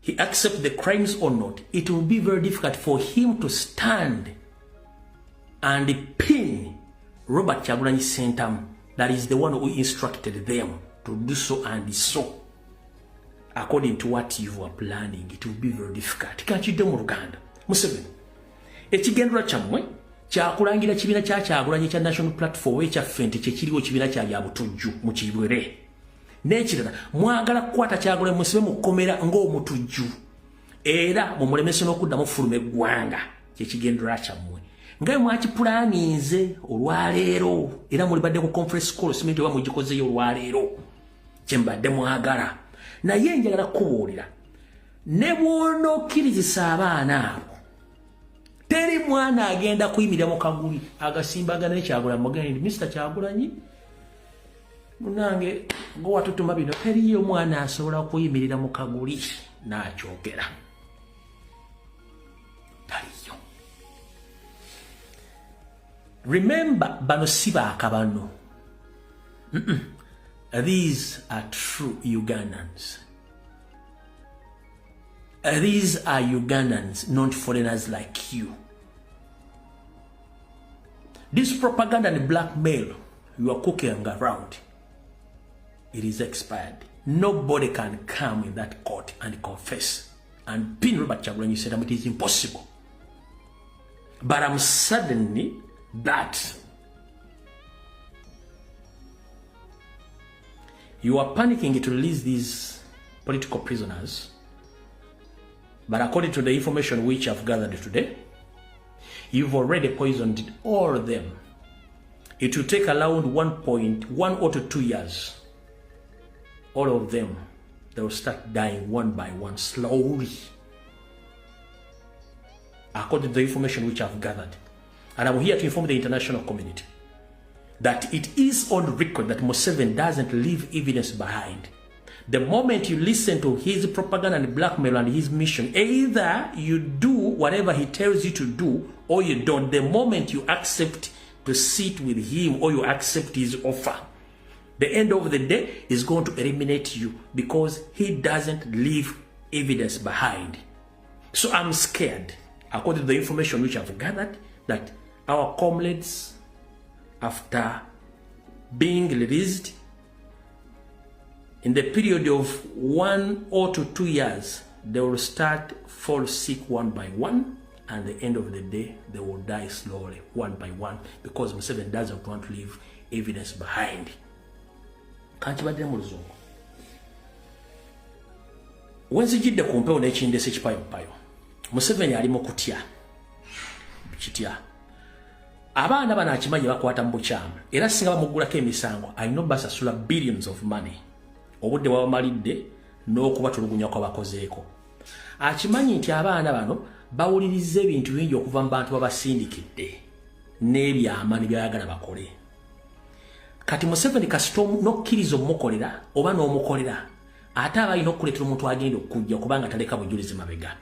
he accept the crimes or not, it will be very difficult for him to stand and pin Robert Kyagulanyi Ssentamu, that is the one who instructed them to do so and so. According to what you are planning, it will be very difficult. Kankidde mu Luganda. Museveni, ekigendererwa kyammwe kyakulangira kibiina kya Kyagulanyi kya National Platform ekyaffe nti kyekiriwo kibiina kya byabutujju mu kibwere. N'ekirala, mwagala kukwata Kyagulanyi musibe mu kkomera ng'omutujju era mumulemese n'okuddamu fuluma eggwanga. Kyekigendererwa kyammwe nga bwe mwakipulaninze olwaleero, era mulibadde ku conference call simenti oba mugikozeyo olwaleero kyembadde mwagala. Naye njagala kukubuulira, ne bw'onookkirizisa abaana abo, teri mwana agenda kuyimirira mu kaguli agasimbagana ne Kyagulanyi mugende nti, "Mr Kyagulanyi munange, gwe watutuma bino." Teriyo mwana asobola kuyimirira mu kaguli n'akyogera, taliyo. Remember, bano si baakabano. These are true Ugandans. These are Ugandans, not foreigners like you. This propaganda and blackmail you are cooking around, it is expired. Nobody can come in that court and confess and pin Robert Kyagulanyi said it is impossible. But I'm suddenly that you are panicking to release these political prisoners. But according to the information which I've gathered today, you've already poisoned all of them. It will take around 1.1 or to 2 years. All of them, they will start dying one by one, slowly. According to the information which I've gathered. And I'm here to inform the international community that it is on record that Museveni doesn't leave evidence behind. The moment you listen to his propaganda and blackmail and his mission, either you do whatever he tells you to do or you don't. The moment you accept to sit with him or you accept his offer, the end of the day is going to eliminate you because he doesn't leave evidence behind. So I'm scared, according to the information which I've gathered, that our comrades, after being released, in the period of 1 or to 2 years, they will start fall sick one by one, and the end of the day, they will die slowly, one by one, because Museveni doesn't want to leave evidence behind. Kankibadde mu Luzungu. Wenzijidde ku mpewo n'ekindesa ekipayopayo. Museveni ali mu kutya kitya. Abaana bano akimanyi bakwata mu bukyamu, era singa bamuggulako emisango alina obbasasula billions of money, obudde bwabamalidde n'okubatulugunya kwabakozeeko. Akimanyi nti abaana bano bawuliriza ebintu bingi okuva mu bantu babasindikidde n'ebyama ne byayagala bakole. Kati Museveni kasita n'okkiriza omukolera oba n'omukolera, ate aba alina okukuleetera omuntu agenda okujja, kubanga taleka bujulizi mabega.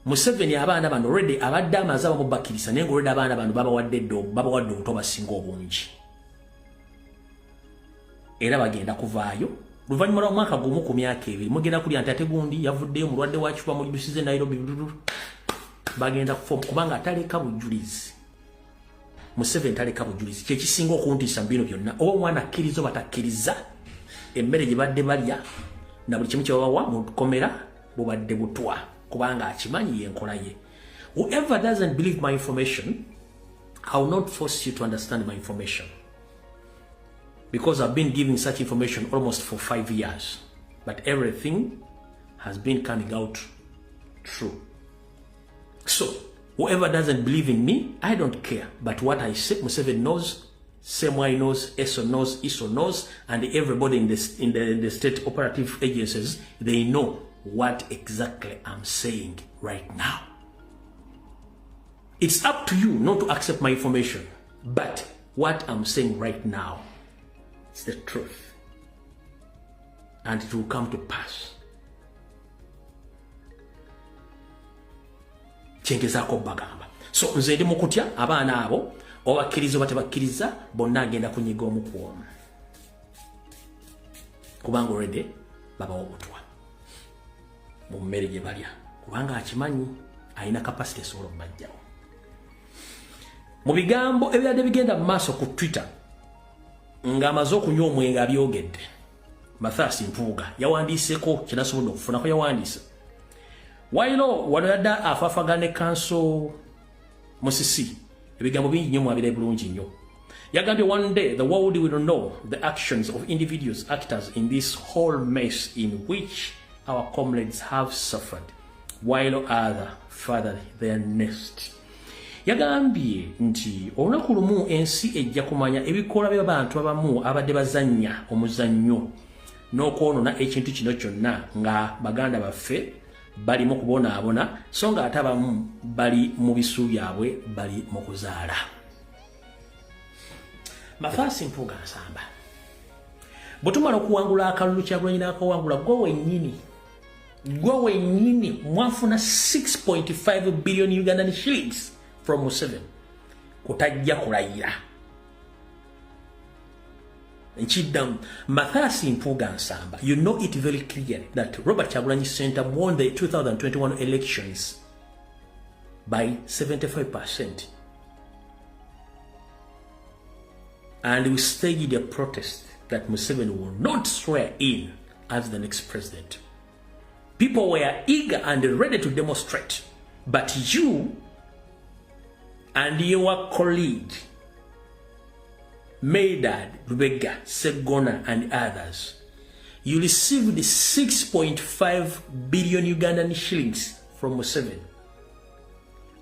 Museveni abaana bano already abadde amaze abamu bakkiriza, naye nga already abaana bano babawadde eddo, babawadde obuto basinga obungi, era bagenda kuvaayo luvannyuma lwa mwaka gumu ku myaka 2. Mugenda kulya nti ate gundi yavuddeyo mulwadde wa kifuba, mulidusize Nairobi. Bagenda kufa kubanga ataleka bujulizi. Museveni taleka bujulizi. Kyekisinga okuntiisa mu bino byonna, oba omwana akkiriza oba takkiriza, emmere gye badde balya na buli kimu kyebabawa mu kkomera bubadde butwa, kubanga akimanyi yenkola ye. Whoever doesn't believe my information, I will not force you to understand my information, because I've been giving such information almost for 5 years, but everything has been coming out true. So whoever doesn't believe in me, I don't care. But what I say, Museveni knows, Semwai knows, ESO knows, ISO knows, and everybody in the state operative agencies, they know what exactly I'm saying right now. It's up to you not to accept my information, but what I'm saying right now is the truth. And it will come to pass. Kyengezaako bagamba. So nze ndi mukutya abaana abo, obakkiriza oba tebakkiriza, bonna agenda kunyiga omu ku omu, kubanga already babawa obutwa. Mu mmere gye balya, kubanga akimanyi alina capacity esobola okubajjawo. Mu bigambo ebibadde bigenda mu maaso ku Twitter ng'amaze okunywa omwenge abyogedde, Mathias Mpuuga yawandiiseko kyenasobodde okufunako. Yawandiise wailo wano yadde afaafagana ne counsel Musisi. Ebigambo bingi nnyo, mwabira bulungi nnyo. Yagambye, "One day the world will know the actions of individuals, actors in this whole mess in which our comrades have suffered while other feather their nest." Yagambye nti olunaku lumu ensi ejja kumanya ebikolwa by'abantu abamu abadde bazannya omuzannyo n'okwonoona ekintu kino kyonna, nga baganda baffe bali mu kubonaabona, so nga ate abamu bali mu bisu byabwe bali mu kuzaala. Mathias Mpuuga Nsamba, bwe tumala okuwangula akalulu, Kyagulanyi n'akawangula, gwe wennyini, gwe wennyini mwafuna 6.5 billion Ugandan shillings from Museveni kutajja kulayira. Nkiddamu, Mathias Mpuuga Nsamba, you know it very clearly that Robert Kyagulanyi Ssentamu won the 2021 elections by 75%, and we staged a protest that Museveni will not swear in as the next president. People were eager and ready to demonstrate, but you and your colleague Medard Lubega Segona and others, you received 6.5 billion Ugandan shillings from Museveni.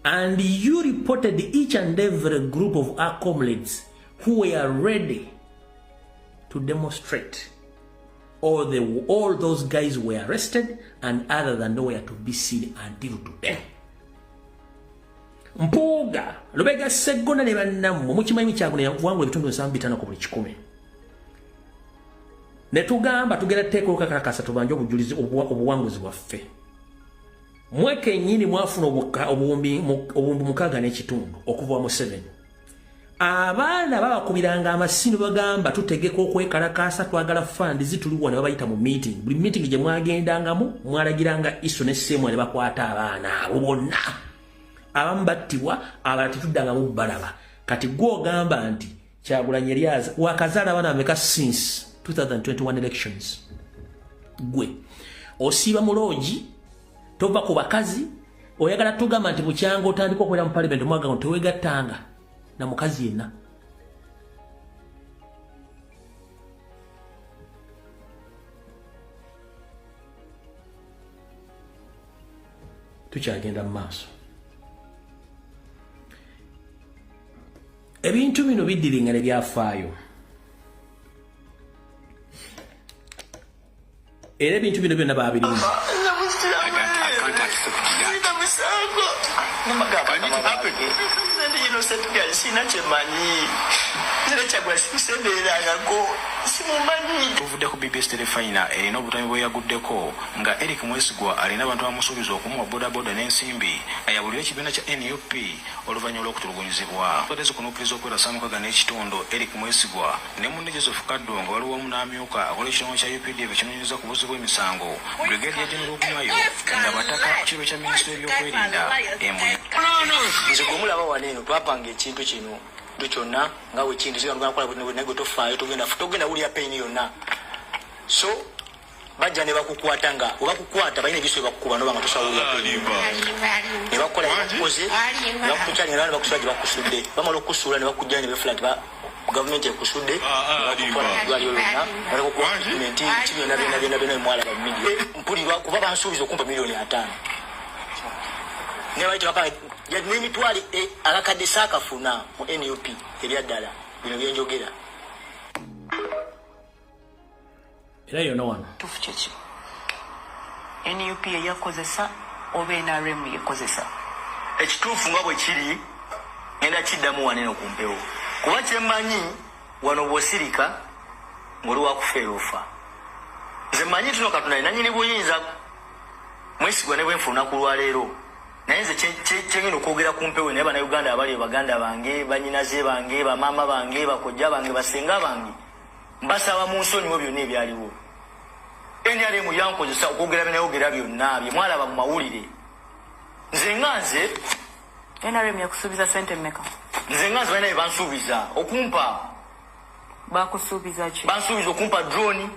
And you reported each and every group of our comrades who were ready to demonstrate. All those guys were arrested and other than nowhere to be seen until today. Mpuuga, Lubega Seggona ne bannammwe mukimanyi Kyagulanyi yakuwangula ebitundu 75 ku buli kikumi. Ne tugamba tugenda tuteeka okukakasa tubanje obujulizi obuwanguzi bwaffe. Mwe kennyini mwafuna 6,500 okuva mu 7. Abaana babakubiranga amasimu, bagamba tutegeka okwekalakaasa, twagala fund zituliwa, ne babayita mu meeting. Buli meeting gye mwagendangamu mwalagiranga ISO ne SEMU ne bakwata abaana abo bonna. Abamu battibwa, abalala tetuddangamu balaba. Kati gwe ogamba nti Kyagulanyi eryaza wakazaala abaana bameka since 2021 elections? Gwe osiiba mu lodge, tova ku bakazi. Oyagala tugamba nti bukyanga otandika okubeera mu parliament omwaga ngo tewegattanga na mukazi yenna? Tukyagenda mu maaso. Ebintu bino biddiringa ne byafaayo, era ebintu bino byonna babiringa. Sina musango. Ndi innocent guy, sina kyemanyi. Nze Kyagula simusembererangako, simumanyi. Tuvudde ku BBS Terefayina erina obutambi bwe yaguddeko nga Eric Mwesigwa alina abantu bamusuubiza okumuwa bodaboda n'ensimbi ayabulira ekibiina kya NUP oluvannyuma lw'okutulugunyizibwa. Badde zikunuukiriza okwera saa 6:30, Eric Mwesigwa ne munne Joseph Kaddo nga waliwo wamu n'amyuka akola ekitongole kya UPDF ekinoonyereza ku buzzi bw'emisango, Brigadier General Ogumayo, nga bataka ku kitebe kya minisitule y'ebyokwerinda Embuye. Nze gwe mulaba wano eno, twapanga ekintu kino kyonna nga wekintu sigala kola, naye gwe tofaayo, togenda wulira pain yonna. So bajja ne bakukwata, nga webakukwata balina ebiso ebakukuba noba nga tosawulira pain, ne bakukola bakukoze, ne bakutukyali ne bakusula gye bakusudde. Bamala okukusuula ne bakujja ne befula nti gavumenti ekusudde, ne bakutwala mu ddwaliro lyonna, balekukuwa treatment ki, byonna byonna byonna byonna bemwalaba mu media. Mpulirwa kuba bansuubiza okumpa 5 miliyoni n'emitwalo akakadde saakafuna mu NUP. Ebyaddala bino byenjogera. Era yonna wano. Tufu kyeki, NUP yeyakozesa oba NRM yekozesa? Ekituufu nga bwe kiri, ngenda kiddamu waneno ku mpewo, kuba kyemmanyi wano bw'osirika ng'oli wakufeera ofa. Nze mmanyi tuno Katonda alina nyini buyinza. Mwesigwa ne bwenfa olunaku lwaleero, naye nze kyengenda okwogera ku mpewo, naye Bannayuganda abali, baganda bange, banyinaze bange, bamaama bange, bakojja bange, basenga bange, mbasaba mu nsonyiwo byonna ebyaliwo. NRM yankozesa okwogera byenayogera byonna bye mwalaba mu mawulire. Nze nga nze NRM yakusuubiza sente mmeka? Nze nga nze balina bye bansuubiza okumpa. Bakusuubiza ki? Bansuubiza okumpa drone,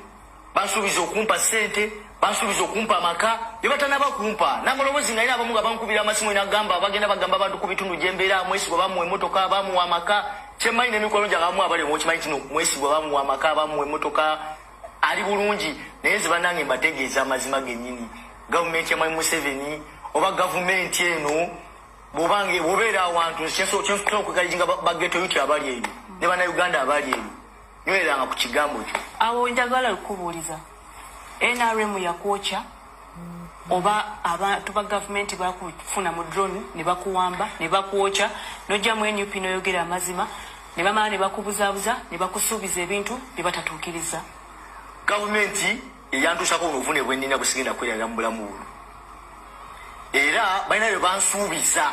bansuubiza okumpa sente, bansuubiza okumpa amaka bye batanaba kumpa. N'amaloboozi nga alina abamu nga bankubira amasimu nagamba bagenda bagamba abantu ku bitundu gye mbeera, Mwesigwa bamuwa emmotoka, bamuwa amaka. Kyemmanyi n'emikono gyange abamu abali okimanyi kino, Mwesigwa bamuwa amaka, bamuwa emmotoka, ali bulungi. Naye nze bannange mbategeeza amazima gennyini, gavumenti ya Mwami Museveni oba gavumenti eno bw'obange bw'obeera awantu kyensobola okwekalijinga ba ghetto youth abali eyo ne bannayuganda abali eyo, nywereranga ku kigambo kyo. Awo njagala okukubuuliza, NRM yakwokya oba abantu ba gavumenti bakufuna mu drone ne bakuwamba ne bakwokya, nojja mu NUP n'oyogera amazima ne bamala ne bakubuzaabuza ne bakusuubiza ebintu bye batatuukiriza? Gavumenti eyantuusako buno obuvune bwe nnina busigenda kwerabira mu bulamu buno, era balina bye bansuubiza.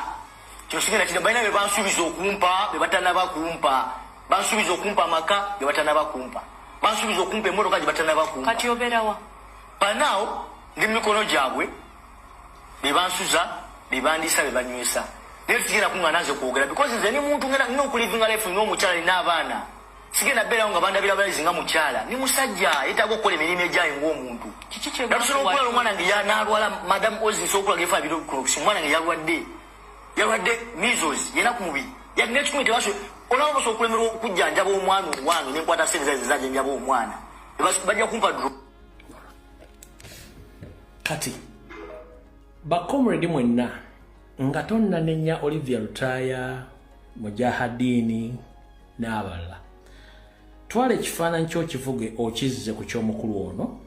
Kino sigenda kino, balina bye bansuubiza okumpa bye batanaba kumpa. Bansuubiza okumpa amaka bye batanaba kumpa, bansuubiza okumpa emmotoka gye batanaba kumpa. Kati obeerawa? Banaawo ndi mu mikono gyabwe, be bansuza, be bandiisa, be banywesa. Naye sigenda kuŋŋaana nze kwogera because nze ni muntu ngenda nina okulivinga life, nina omukyala, nina abaana. Sigenda beerawo nga bandabira balazi nga mukyala ni musajja yeetaaga okukola emirimu egyayo ng'omuntu. Kiki kye Natusobola okulala omwana nge n'alwala. Madam Ozi, nsobola okulaga efa biro kuno. Omwana nge yalwadde measles yena ku mubiri yadde n'ekikumi tebaso. Olaba basobola okulemerwa okujjanjaba omwana owange, nenkwata sente zaze zajjanjaba omwana. Bajja kumpa drone. Kati bacomrade mwenna, nga tonnanenya Olivia Lutaaya, Mujahadini n'abalala, twala ekifaananyi kyokivuge okizze ku ky'omukulu ono.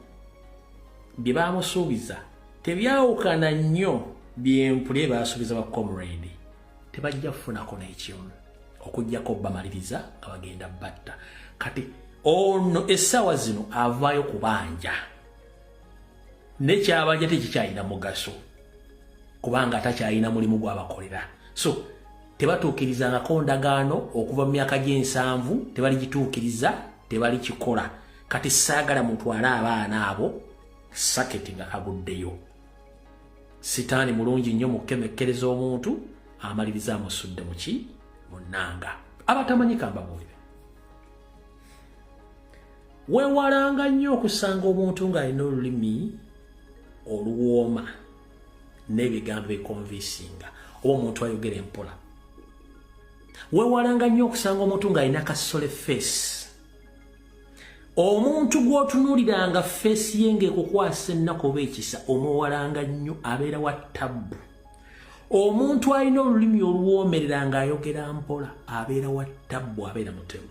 Bye bamusuubiza tebyawukana nnyo byempuli baasuubiza bacomrade. Tebajja kufunako n'ekimu okugjako bamaliriza nga bagenda batta. Kati ono essaawa zino avaayo kubanja nekyabanja tekikyalina mugaso kubanga takyalina mulimu gwabakolera. So tebatuukirizangako ndagaano okuva mu myaka gy'ensanvu, tebaligituukiriza, tebalikikola. Kati saagala mutwale abaana abo saketi nga kaguddeyo. Sitaani mulungi nnyo mukemekkereza omuntu, amaliriza amusudde muki munnanga. Abatamanyi kambabuulire, weewalanga nnyo okusanga omuntu ng'alina olulimi oluwooma n'ebigambo biconvincinga oba omuntu ayogera empola. Weewalanga nnyo okusanga omuntu ng'alina kasole face. Omuntu gw'otunuuliranga face ye ng'ekukwasa ennaku oba ekisa, omwewalanga nnyo, abeera wa tabbu. Omuntu alina olulimi oluwoomerera ng'ayogera mpola abeera wa tabbu, abeera mutemu.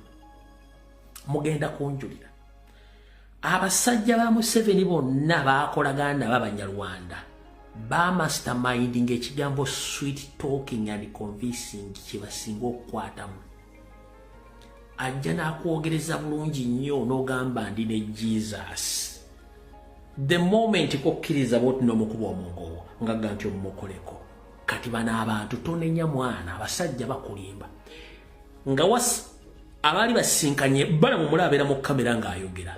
Mugenda kunjulira, abasajja ba Museveni bonna bakolagana nabo Abanyarwanda bamasterminding ekigambo sweet talking and convincing kyebasinga okukwatamu. Ajja n'akwogereza bulungi nnyo n'ogamba ndi ne Jesus. The moment kokkiriza bwoti n'omukuba omungowo ngaga nti omumukoleko. Kati bano abantu tonenya mwana, abasajja bakulimba nga was abaali basinkanye balamu mulabeera mu kamera ng'ayogera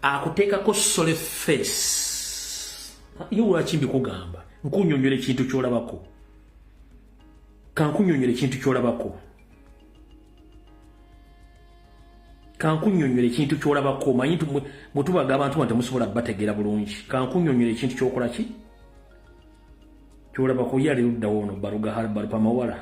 akuteekako sorry face. Ye lwaki mbikugamba? Nkunyonyola ekintu kyolabako, kankunyonyola ekintu kyolabako, kankunyonyola ekintu kyolabako. Manyi nti bwe tubaga abantu bano temusobola bategeera bulungi. Kankunyonyola ekintu kyokola ki kyolabako. Ye ali luddawo ono baruga barupamawala.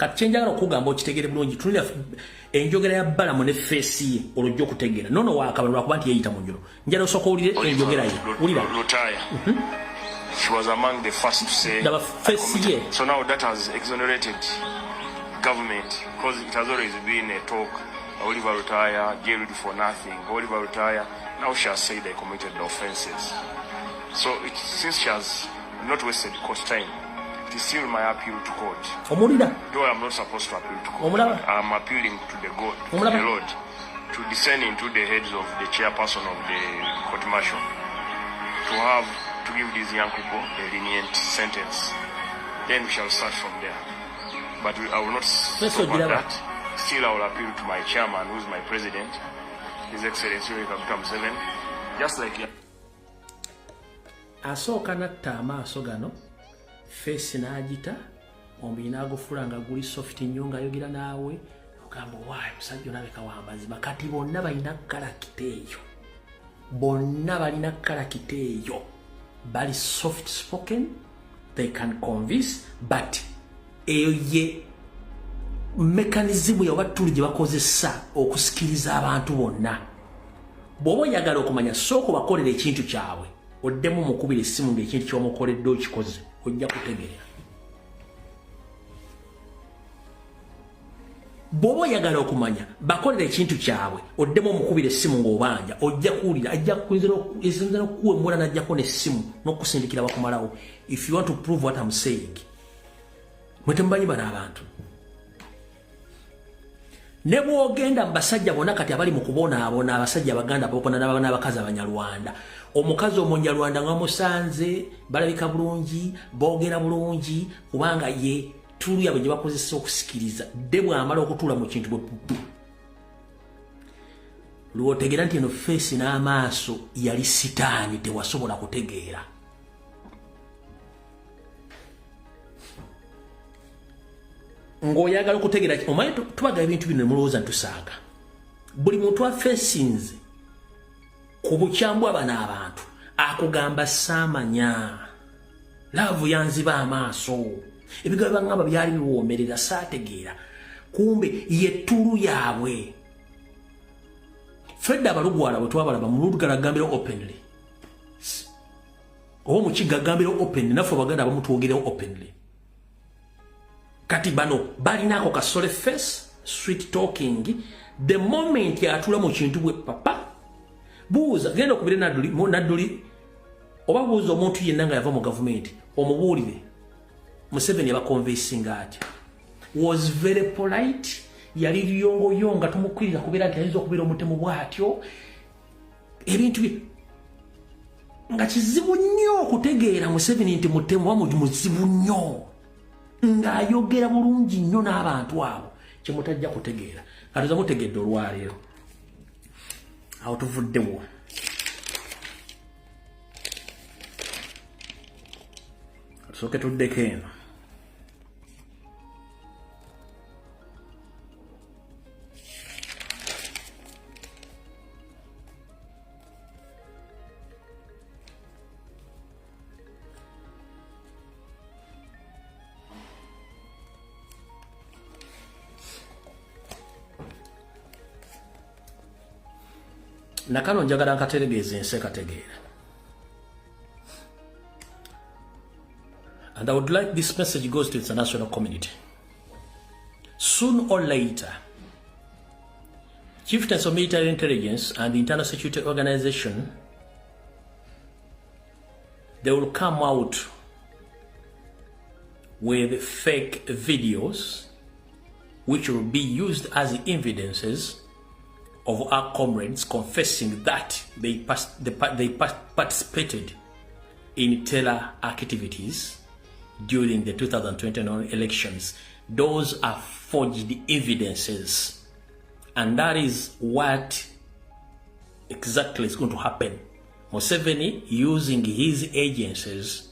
Kati kyenjagala okugamba okitegeere bulungi, tunulira enjogera ya Balamu ne face ye, olwo ojja okutegeera nono wakaba lwakuba nti yeeyita Munyoro. Njala osooka owulire enjogera ye, wulira. Lutaya. She was among the first to say. Daba face ye. So now that has exonerated government because it has always been a talk. Oliver Lutaya jailed for nothing. Oliver Lutaya, now she has said they committed the offenses. So since she has not wasted court time, it is still my appeal to court. Omuwulira? Though I'm not supposed to appeal to court, Omulaba? but I'm appealing to the God, to Omulaba? the Lord, to descend into the heads of the chairperson of the court martial to to have to give these young people a lenient sentence. Then we shall start from there. But I will not stop at that. Still, I will appeal to my chairman, who is my president, His Excellency Yoweri Kaguta Museveni, just like Asooka natta amaaso gano, face n'agita, omubiri n'agufuula nga guli soft nnyo ng'ayogera naawe, ogamba waayi musajja olabika wa mazima. Kati bonna balina character eyo, bonna balina character eyo, bali soft spoken, they can convince, but eyo ye mechanism oba tool gye bakozesa okusikiriza abantu bonna. Bw'oba oyagala okumanya, sooka obakolera ekintu kyabwe, oddemu mukubira essimu ng'ekintu ky'omukoledde okikoze, ojja kutegeera. Bw'oba oyagala okumanya, bakolera ekintu kyabwe, oddemu omukubira essimu ng'obanja, ojja kuwulira, ajja kuyinza n'okukuwemula n'ajjako n'essimu n'okusindikira bakumalawo. If you want to prove what I'm saying, mwe temumanyi bano abantu. Ne bw'ogenda mu basajja bonna kati abali mu kubonaabona, abasajja abaganda abapona n'abakazi abanyarwanda, omukazi omunyarwanda nga musanze balabika bulungi, boogera bulungi, kubanga ye tool yabwe gye bakozesa okusikiriza. Dde bw'amala okutuula mu kintu bwe pupu, lw'otegeera nti eno face n'amaaso yali sitaani, tewasobola kutegeera. Ng'oyagala okutegeera, omanyi tubaga ebintu bino ne mulowooza ntusaaga. Buli muntu afeesinze ku bukyambwa bano abantu akugamba saamanya, love yanziba amaaso, ebigambo baŋŋamba byali biwoomerera, saategeera, kumbe ye tool yaabwe. Fredda abalugwala bwe twabalaba mu Lugala agambira openly, oba Omukiga agambira openly, naffe Abaganda abamu twogerewo openly. Kati bano balina ako kasole face, sweet talking. The moment atula mu kintu bwe papa, buuza, genda okubire Nadduli, Nadduli, oba buuza omuntu yenna nga yava mu gavumenti, omubuulire Museveni yabaconvincinga atya. Was very polite, yali luyongoyonga, tumukkiriza kubeera nti ayinza okubeera omutemu bw'atyo. Ebintu bye nga kizibu nnyo okutegeera Museveni nti mutemu oba muzibu nnyo, ng'ayogera bulungi nnyo n'abantu abo kyemutajja kutegeera. Katuza mutegedde olwaleero, awo tuvuddewo. Katusooke tuddeko eno. Nakano njagala nkateregeeza ensi ekategeera. And I would like this message goes to the international community. Soon or later, Chieftains of Military Intelligence and the Internal Security Organization, they will come out with fake videos which will be used as evidences of our comrades confessing that they participated in terror activities during the 2021 elections. Those are forged evidences. And that is what exactly is going to happen. Museveni, using his agencies,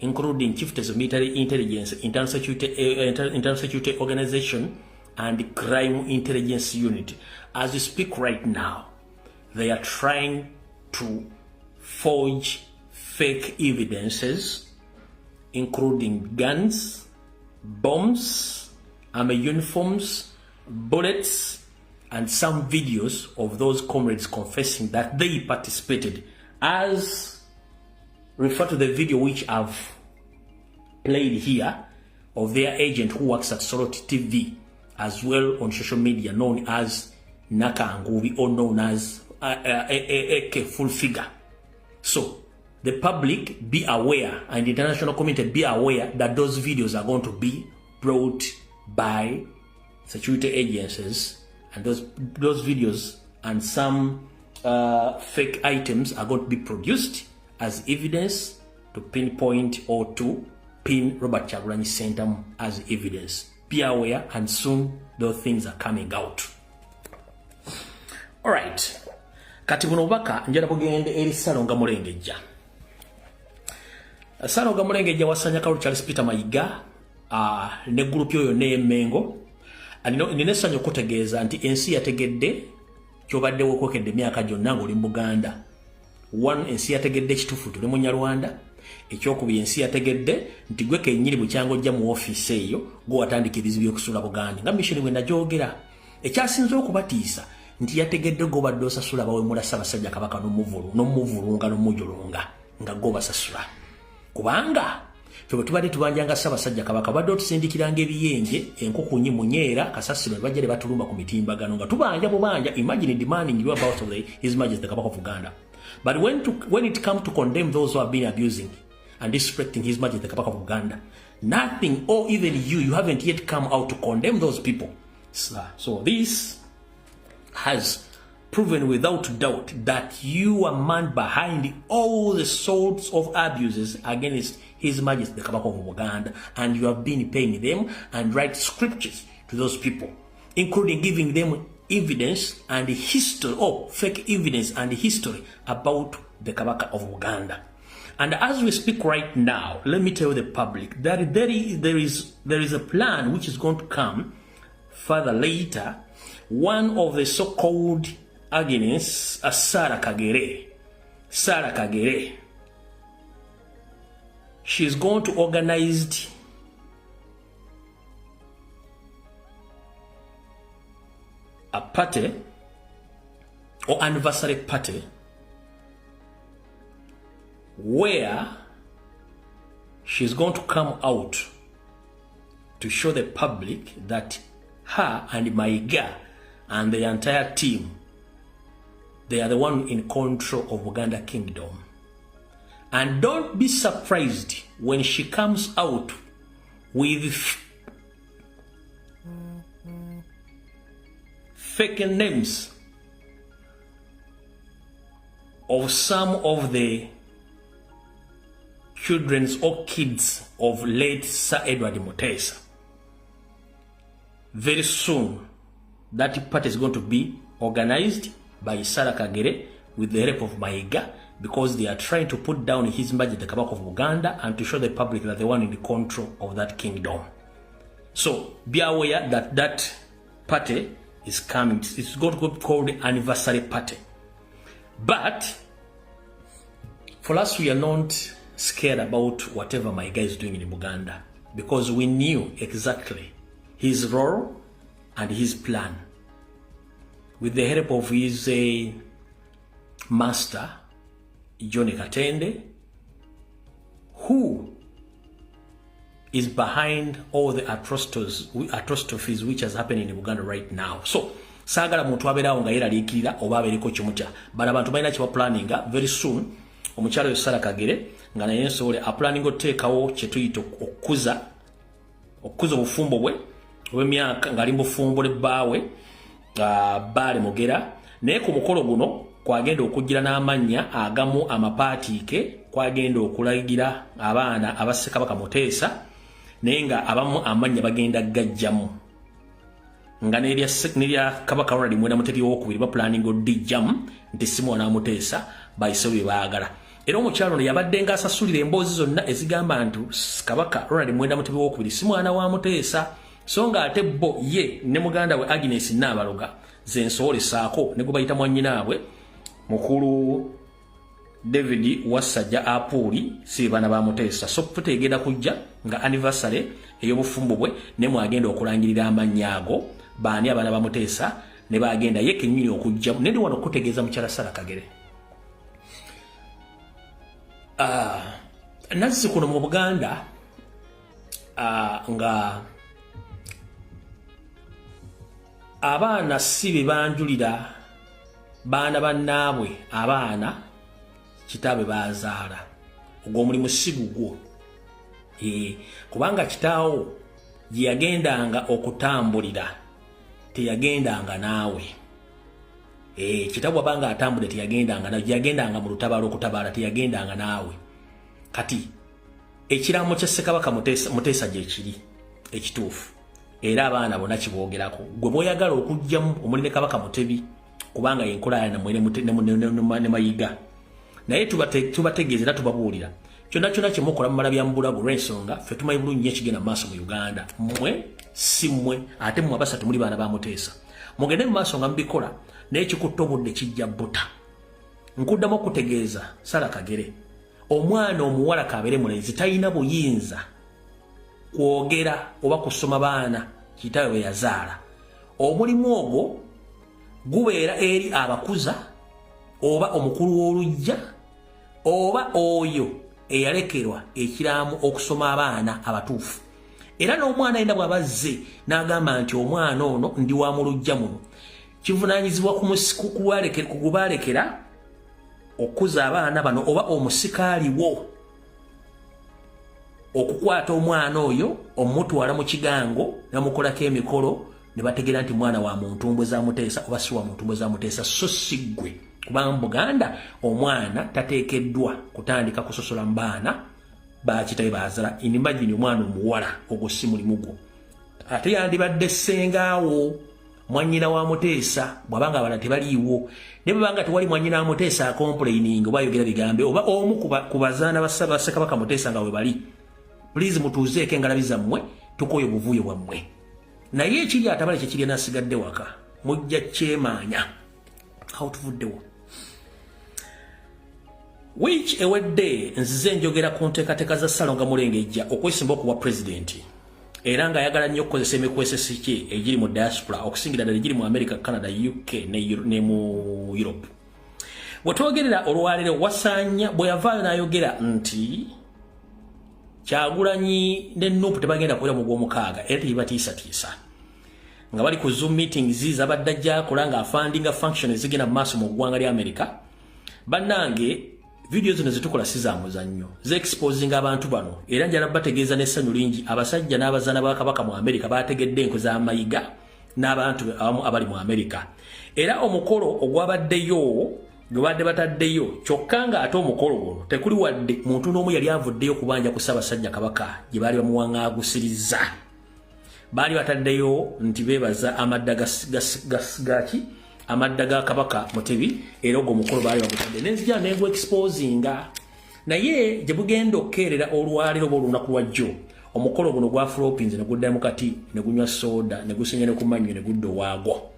including Chieftains of Military Intelligence, Internal Security Organization, and Crime Intelligence Unit. As we speak right now, they are trying to forge fake evidences, including guns, bombs, army uniforms, bullets, and some videos of those comrades confessing that they participated. As refer to the video which I've played here of their agent who works at Soroti TV, as well on social media, known as Nakangubi or known as AK Full Figure. So the public be aware and the international community be aware that those videos are going to be brought by security agencies, and those videos and some fake items are going to be produced as evidence to pinpoint or to pin Robert Kyagulanyi Ssentamu as evidence. Be aware, and soon those things are coming out. All right. Kati buno obubaka njala bugende eri Ssalonga Mulengejja. Ssalonga Mulengejja wasanya Kalulu Charles Peter Mayiga ne group yo yonna ey'Emmengo. Nina essanyu okutegeeza nti ensi yategedde kyobadde wokwokedde emyaka gyonna ng'oli mu Buganda. One, ensi yategedde ekituufu tuli Munyarwanda. Ekyokubiri, ensi yategedde nti gwe kennyini bukyanga ojja mu ofiisi eyo gwe watandika ebizibu by'okusuula Buganda nga mission bwe najogera. Ekyasinze okubatiisa nti yategedde gobadde osasula bawemula Ssaabasajja Kabaka n'omuvulunga n'omujulunga nga gobasasula, kubanga ffe bwe tubadde tubanjanga Ssaabasajja Kabaka badde otusindikiranga ebiyenje, enkukunyi, munyeera, kasasiro, ne bajja ne batulumba ku mitimbagano nga tubanja bubanja. Imagine demanding you about of the, His Majesty the Kabaka of Uganda, but when it come to condemn those who have been abusing and disrespecting His Majesty the Kabaka of Uganda, nothing, or even you haven't yet come out to condemn those people. So this has proven without doubt that you are man behind all the sorts of abuses against His Majesty the Kabaka of Uganda, and you have been paying them and write scriptures to those people, including giving them evidence and history, or fake evidence and history about the Kabaka of Uganda. And as we speak right now, let me tell the public that there is a plan which is going to come further later. One of the so-called Agnes, Sarah Kagere, Sarah Kagere, she's going to organize a party or anniversary party where she's going to come out to show the public that her and Mayiga and the entire team, they are the one in control of Uganda Kingdom. And don't be surprised when she comes out with fake names of some of the children's or kids of late Sir Edward Mutesa. Very soon, that party is going to be organized by Sarah Kagere with the help of Mayiga, because they are trying to put down His Majesty the Kabaka of Uganda and to show the public that they want in the control of that kingdom. So be aware that that party is coming. It's going to be called the anniversary party. But for us, we are not scared about whatever Mayiga is doing in Uganda, because we knew exactly his role and his plan. With the help of his master, Johnny Katende, who is behind all the atrocities which has happened in Uganda right now. So, saagala muntu abeerawo nga yeraliikirira oba abeereko kimutya. Bano abantu balina kye baplaninga very soon. Omukyala oyo Sarah Kagere nga naye nsobole aplaninga otuteekawo kye tuyita okukuza obufumbo bwe obw'emyaka ng'ali mu bufumbo ne bbaawe Bbaale Mugera, naye ku mukolo guno kwagenda okugira n'amannya agamu amapaatiike, kwagenda okulagira abaana aba Ssekabaka Muteesa, naye nga abamu amannya bagenda gajjamu nga n'erya Kabaka Ronald Mwenda Mutebi owokubiri baplaninga oddijjamu nti si mwana wa Muteesa, bayise bye baagala. Era omukyalo ono yabadde nga asasulira emboozi zonna ezigamba nti Kabaka Ronald Mwenda Mutebi owokubiri si mwana wa Muteesa, so nga ate bo ye ne muganda we Agnes Nnaabaloga zensowolesaako ne gwe bayita mwannyinaabwe mukulu David Wassajja Apuuli si baana ba Muteesa. So tuteegenda kujja nga anniversary ey'obufumbo bwe ne mwagenda okulangirira amannya ago baani abaana ba Muteesa ne bagenda ye kennyini okujja. Ne ndi wano okutegeeza mukyala Sarah Kagere, nazzi kuno mu Buganda nga abaana si be banjulira baana bannaabwe, abaana kitaabwe bazaala, ogwo omulimu si gugwo, kubanga kitaawo gye yagendanga okutambulira teyagendanga naawe. Kitabo abanga atambudde teyagendanga nawe, yagendanga mu lutabaalo okutabaala, teyagendanga naawe. Kati ekiraamo kya Ssekabaka Muteesa gye kiri ekituufu, era abaana bonna kiboogerako. Gwe bw'oyagala okuggyamu omuli ne Kabaka Mutebi, kubanga yenkola nammwe ne Mayiga. Naye tubategeeza era tubabuulira, kyonna kyonna kyemukola mumala bya mubulago, olw'ensonga ffe tumanyi bulungi nnyo ekigenda mu maaso mu Uganda. Mmwe si mmwe, ate mmwe abasatu muli baana ba Muteesa. Mugende mu maaso nga mubikola, naye kikutta obudde, kijja buta. Nkuddamu okutegeeza, sala kagere, omwana omuwala kabeere mulenzi talina buyinza kwogera oba kusoma baana kitaawe bwe yazaala. Omulimu ogwo gubeera eri abakuza oba omukulu w'oluggya oba oyo eyalekerwa ekiraamo okusoma abaana abatuufu. Era n'omwana yenda bw'aba azze n'agamba nti omwana ono ndi wa mu luggya muno, kivunaanyizibwa ku gubalekera okukuza abaana bano oba omusikaaliwo okukwata omwana oyo omutwala mu kigango namukolako emikolo ne bategeera nti mwana wa mu ntumbwe za Muteesa oba si wa mu ntumbwe za Muteesa, so si ggwe. Kubanga mu Buganda omwana tateekeddwa kutandika kusosola mu baana bakitabe baazala. Imagine omwana omuwala, ogwo si mulimu gwo. Ate yandibadde ssengaawo, mwannyina wa Muteesa, bw'abanga abalala tebaliiwo. Naye bwebanga tewali mwannyina wa Muteesa acomplaining oba ayogera bigambe oba omu ku bazaana ba Ssekabaka Muteesa nga we bali, please mutuuzeeko engalabi zammwe, tukooye obuvuyo bwammwe. Naye ekiri atabale kyekiri nasigadde waka, mujja kyemaanya. Awo tuvuddewo. Wiiki ewedde nzize njogera ku nteekateeka za Ssalonga Mulengejja okwesimba okuwa pulezidenti, era ng'ayagala nnyo okukozesa emikwesesi kye egiri mu diaspora, okusingira ddala egiri mu America, Canada, UK ne mu Europe. Bwe twogerera olwaleero, wasaanya bwe yavaayo n'ayogera nti Kyagulanyi ne NUP tebagenda kubeera mu gw'omukaaga, era tebibatiisatiisa nga bali ku Zoom meetings zabadde ajja akola ng'afundinga function ezigenda mu maaso mu ggwanga lya America. Bannange, vidiyo zino zetukola si za muzannyo, zeexposinga abantu bano. Era njala bategeeza n'essanyu lingi, abasajja n'abazaana ba Kabaka mu America bategedde enkwe za Mayiga n'abantu abamu abali mu America. Era omukolo ogwabaddeyo gwe badde bataddeyo, kyokka nga ate omukolo guno tekuli wadde muntu n'omu yali avuddeyo kubanja ku Ssaabasajja Kabaka gye baali bamuwaŋŋaagusiriza. Baali bataddeyo nti beebaza amadda gaki, amadda ga Kabaka Mutebi, era ogwo omukolo baali bagutadde nenzija nengu exposinga. Naye gye bugenda okukeerera olwaleero oba olunaku lwajjo, omukolo guno gwa floppinze ne guddamu kati ne gunywa soda ne gusenya ne ku mannyo ne gudda owaagwo.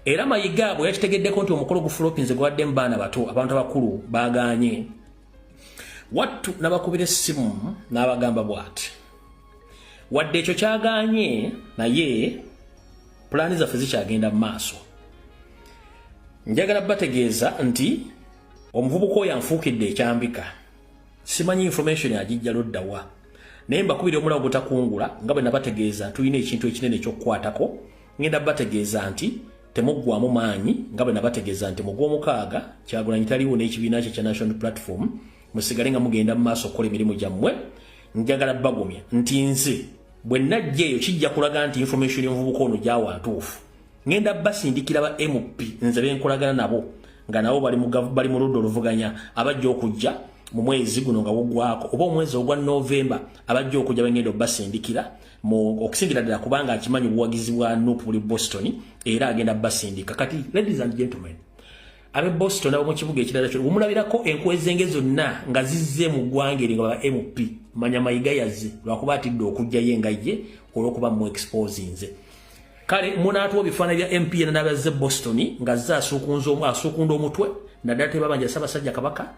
Era Mayiga bwe yakitegeddeko nti omukolo guflopinze, gwabaddemu baana bato, abantu abakulu baagaanye wattu, n'abakubira essimu n'abagamba bw'ati, wadde ekyo kyagaanye, naye pulaani zaffe zikyagenda mu maaso. Njagala bategeeza nti omuvubuka oyo anfuukidde ekyambika, simanyi information agijja luddawa, naye mbakubira omulawo gutakungula. Nga bwe nabategeeza, tulina ekintu ekinene ekyokukwatako. Ngenda bategeeza nti temuggwamu maanyi. Nga bwe nabategeeza nti mu gw'omukaaga Kyagulanyi taliwo n'ekibiina kye kya National Platform, musigale nga mugenda mu maaso okukola emirimu gyammwe. Njagala bagumya nti nze bwe najja eyo kijja kulaga nti information y'omuvubuka ono gyawa ntuufu. Ngenda basindikira ba MP nze benkolagana nabo, nga nabo bali mu ludda oluvuganya, abajja okujja mu mwezi guno nga gugwako oba omwezi ogwa Novemba. Abajja okujja bengenda obasindikira okusingira ddala kubanga akimanyi obuwagizi bwa NUP buli Boston, era agenda basindika. Kati ladies and gentlemen abe Boston, abo mu kibuga ekirala kyonna, omulabirako enkwezenge zonna nga zizze mu ggwanga eri nga ba MP, manya Mayiga yazze lwakuba atidde okujjayo engajje olw'okuba mu exposinze. Kale munaatuwa ebifaananyi bya MP yena n'abazze Boston nga azze asuukunda omutwe, naddala tebabanja Ssaabasajja Kabaka,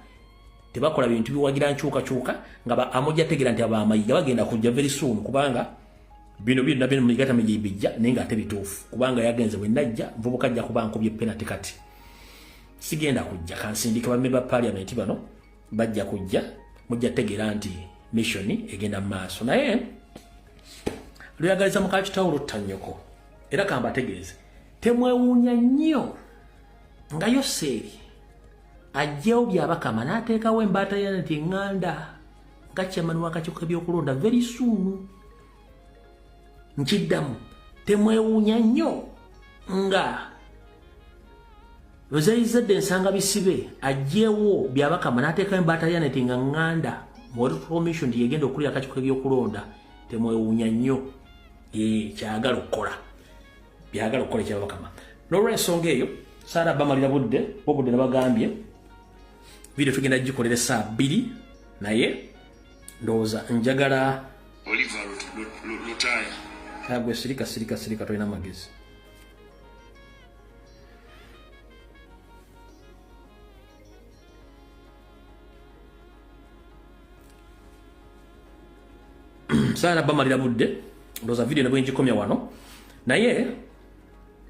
tebakola bintu biwagira nkyukakyuka, nga amujja tegeera nti abamayiga bagenda kujja very soon, kubanga bino byonna bino Mayiga tamijibijja, naye nga ate bituufu, kubanga yagenze bwe najja nvubuka ajja kuba nkubye penalty. Kati sigenda kujja, kansindika bamemba parliament bano bajja kujja, mujja tegeera nti mission egenda mu maaso. Naye luyagaliza mukakitawo lutta nnyoko. Era kambategeeze, temwewuunya nnyo nga Yoseeri ajjewo Byabakama n'ateekawo embaata ya nti eŋŋanda nga chairman w'akakiiko k'ebyokulonda very soon. Nkiddamu, temwewuunya nnyo nga Muzeeyi Nsanga Bisibe aggyewo Byabakama n'ateekayo Mbaata nga ŋŋanda mu Electoral Commission yegenda okulira akakiiko k'ebyokulonda. Temwewuunya nnyo, kyagala okukola byagala okukola ekyabakama. N'olwensonga eyo saara bamalira budde obudde nabagambye video tugenda gikolera essaawa 2, naye ndowooza njagala Oliver Lutaya. Agwe sirika sirika sirika, tolina magezi. Saara bamalira budde, ndowooza video ne bwengikomya wano, naye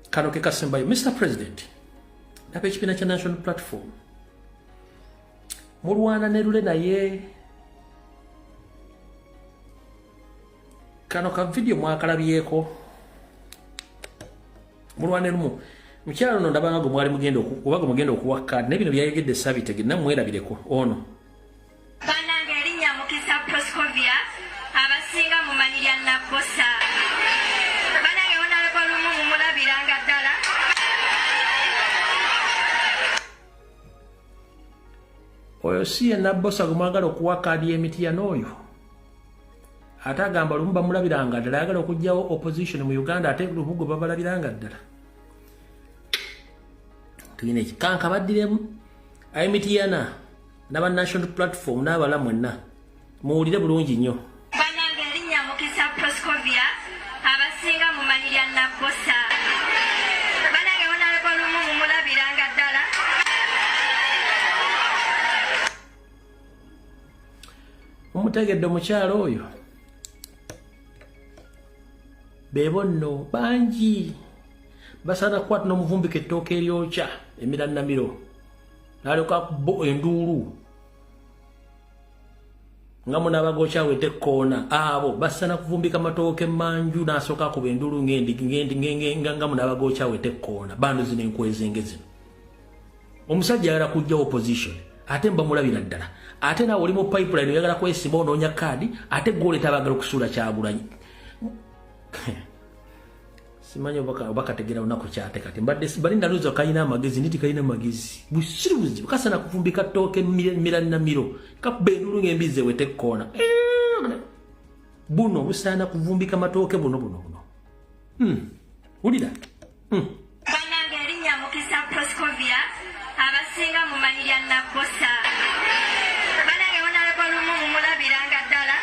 kano ke kasembayo. Mr President, ndaba ekibiina kya National Platform mulwana ne Lule, naye kano ka video mwakalabyeko mulwana lumu. Mukyalo ono ndabanga gwe mwali mugenda oba gwe mugenda okuwa kaadi, naye bino byayogedde sabitegedde, namwerabireko ono. Bannange, erinnya Mukisa Proscovia, abasinga mumanyi lya Nabbosa. Bannange, Honorable Lumu mumulabiranga ddala. Oyo si ye Nabbosa gwe mwagala okuwa kaadi y'emitiyana oyo? Ate agamba Lumu bamulabiranga ddala, ayagala okuggyawo opposition mu Uganda, ate Lumu gwe babalabiranga ddala. Tulina eki kanka baddiremu ayemitiyana n'aba National Platform n'abala mwenna muwulire bulungi nnyo. Bannange, erinnya Mukisa Proscovia, abasinga mumanyi lya Nabbosa. Bannange, Honorable Lumu mumulabiranga ddala. Mumutegedde omukyalo oyo? Bebo nno bangi basaana kukwata n'omuvumbika ettooka eryokya emirannamiro n'alyoka bo enduulu nga munaabagokyawe tekkoona. Abo basaana kuvumbika matooke manju n'asooka akuba enduulu nga munaabagokyawe tekkoona. Bando zino enkwezenge zino, omusajja ayagala kujja opposition, ate mbamulabira ddala, ate naawe oli mu pipeline oyagala kwesimba, onoonya kaadi, ate gwoleeta abaagala okusuula Kyagulanyi. Simanyi oba kategera lunaku kyate. Kati mbadde bali ndalowooza kalina amagezi, niti kalina amagezi, busiru buzibu, kasana kuvumbika ttooke mirannamiro kakuba enduulu ng'embizzi eweta ekkoona. Buno busaana kuvumbika matooke buno buno buno. Wulira. Bannange, erinnya Mukisa Proscovia, abasinga mumanyi lya Nabbosa. Bannange, Honorable Lumu mumulabiranga ddala.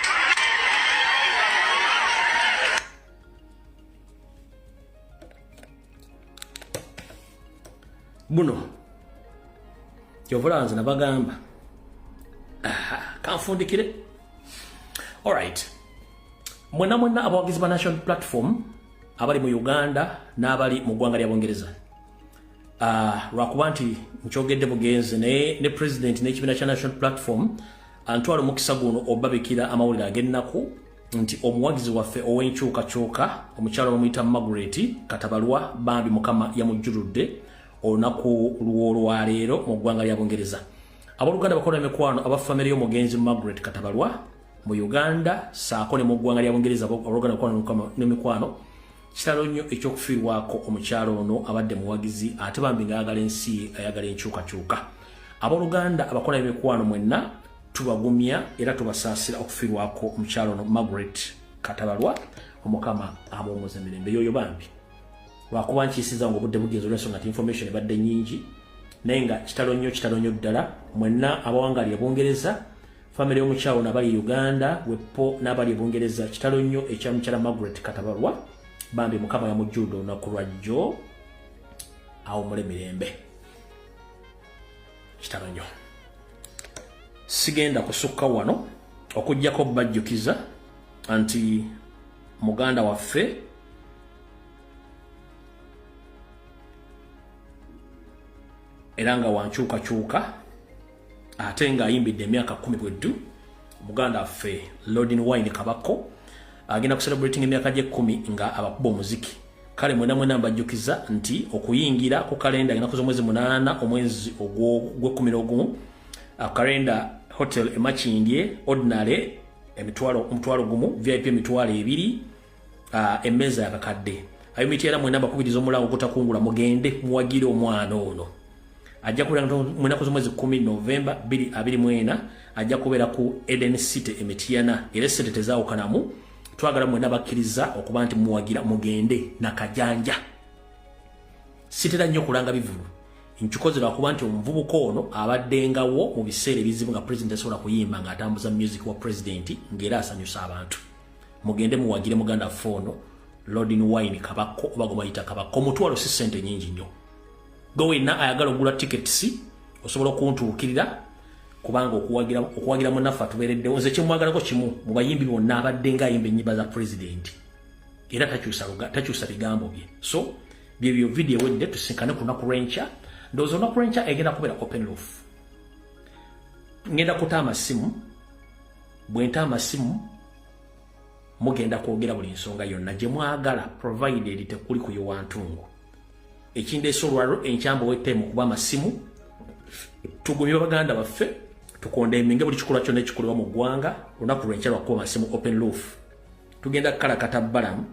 Buno kyova nze nabagamba kanfundikire. Alright, mwenna mwenna abawagizi ba National Platform abali mu Uganda n'abali mu ggwanga lya Bungereza, lwakuba nti nkyogedde bugenzi naye ne president n'ekibiina kya National Platform antwala omukisa guno obabikira amawulire ag'ennaku nti omuwagizi waffe ow'enkyukakyuka omukyalo bamuyita Margaret Katabalwa, bambi Mukama yamujjuludde olunaku lw'olwaleero mu ggwanga lya Bungereza. Abooluganda, bakola emikwano, aba famire y'omugenzi Margaret Katabalwa mu Uganda saako ne mu ggwanga lya Bungereza, abooluganda, bakola n'emikwano, kitalo nnyo ekyokufiirwako omukyalo ono abadde muwagizi, ate bambi ng'ayagala ensi ye, ayagala enkyukakyuka. Abooluganda, abakola emikwano mwenna tubagumya era tubasaasira okufiirwako omukyalo ono Margaret Katabalwa. Omukama amuwumuza emirembe yoyo bambi. Lwakuba nkiisiza nga obudde bugenze olw'ensonga nti information ebadde nnyingi, naye nga kitalo nnyo, kitalo nnyo ddala. Mwenna abawangali e Bungereza, famire y'omukyalo n'abali e Uganda wepo n'abali e Bungereza, kitalo nnyo ekya mukyala Margaret Katabalwa. Bambi Mukama yamujjudde olunaku lwajjo, awummule mirembe. Kitalo nnyo. Sigenda kusukka wano okugjako bajjukiza nti muganda waffe era nga wankyukakyuka ate ng'ayimbidde emyaka 10 bweddu, muganda waffe Lordin Wine Kabako agenda ku celebrating emyaka gye 10 nga abakuba omuziki. Kale mwena mwena mbajjukiza nti okuyingira ku kalenda ennaku z'omwezi 8 omwezi ogw'e11, kalenda hotel emakindye, ordinary emitwalo 1,000, VIP 20,000, emmeeza yakakadde. Ayo miti era mwena mbakubiriza omulango ogutakungula, mugende muwagire omwana ono. Ajja kubeera mu nnaku z'omwezi 10 Novemba 2024, ajja kubeera ku Eden City e Mityana, era essente tezaawukanamu. Twagala mwenna bakkiriza okuba nti muwagira mugende nakajanja. Sitera nnyo kulanga bivulu, nkikoze lwakuba nti omuvubuka ono abaddengawo mu biseera ebizibu nga pulezidenti asobola kuyimba ng'atambuza music wa pulezidenti ng'era asanyusa abantu. Mugende muwagire muganda waffe ono Lodin Wine Kabakko, oba gwe Kabakko. 500 si ssente nyingi nnyo. Gwe wenna ayagala okugula tickets osobola okuntuukirira, kubanga okuwagira munnaffe atubeereddewo. Nze kyemwagalako kimu, mu bayimbi bonna abadde ng'ayimba ennyimba za pulezidenti era takyusa bigambo bye. So byebyo, video ewedde. Tusinkane ku lunaku lw'enkya. Ndowooza olunaku lw'enkya egenda kubeera open roof. Ngenda kuta amasimu, bwe nta amasimu mugenda kwogera buli nsonga yonna gye mwagala, provided tekuli kuyowa ntungu. Ekindeesa olwaliro enkyamba wetteemu kuba amasimu, tugumye baganda baffe, tukondeminge buli kikolwa kyonna ekikolebwa mu ggwanga. Olunaku lwenkya lwakuba amasimu open roof. Tugenda kukalakata Balamu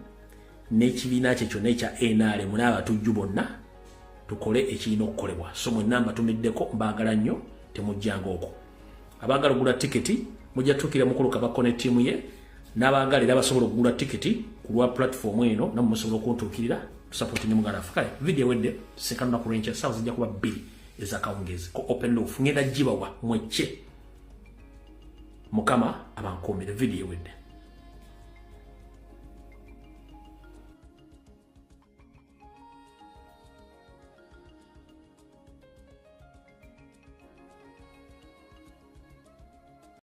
n'ekibiina kye kyonna ekya NRM n'abatujju bonna, tukole ekirina okukolebwa. So mwenna mbatumiddeko, mbaagala nnyo, temujjanga okwo. Abaagala okugula tiketi mujja tuukira mukulu Kabakko ne ttiimu ye, n'abaagala era basobola okugula tiketi ku lwa platform eno, nammwe musobola okuntuukirira tusupportinge muganda waffe. Kale video ewedde, tusinkana lunaku lwenkya, saawa zijja kuba 2 ezakawungeezi ku open roof. Ngenda gibawa mwecce. Mukama abankuumire. Video ewedde.